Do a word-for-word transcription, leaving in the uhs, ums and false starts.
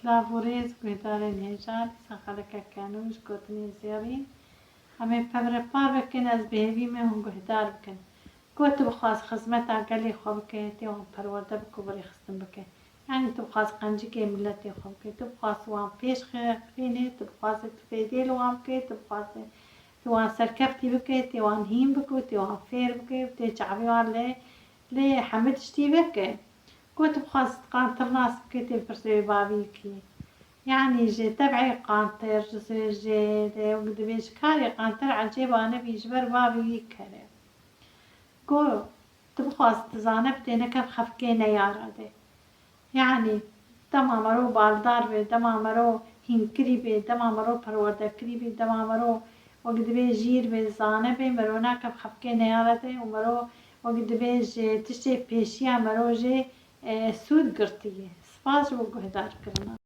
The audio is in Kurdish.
Silav û rêz guhdarên hêja, dîsa xelekeke nû ji gotinên zêrîn. Em ê pevre par bikin, ez bi hêvî me hûn guhdar bikin. Ku tu bixwaz xizmeta gelê xwe bike, tê wan perwerde bike û bi rêxistin bike. Yanî tu bixwaz qencikê miletê xwe bike, tu bixwaz wan pêş xirînê, tu bixwazê tu fêdê li wan bike, tu bixwazê tu wan serkeftî bike, tê wan hîn bike û tê wan fêr bike û tê çavê wan lê, lê hemî tiştî veke. Ku tu bixwaz qantir nas bike, tê pirsê wê bavî kî. Yanî ji teb'ê qantir, ji, ji, de, wek dibê ji karê qantir ecêba nebî ji ber bavî wî kere. Ku tu bixwaz tu zane bidê neke bi xefkê neyara de. Yanî dema mero baldar be, dema mero hînkirî be, dema mero perwerdekirî be, dema mero wek dibê jîr be, zane be, mero nake bi xefkê neyara de û mero wek dibê ji tiştê pêşiya mero jê, e, sûd girtiye. Spas ji bo guhdarkirina.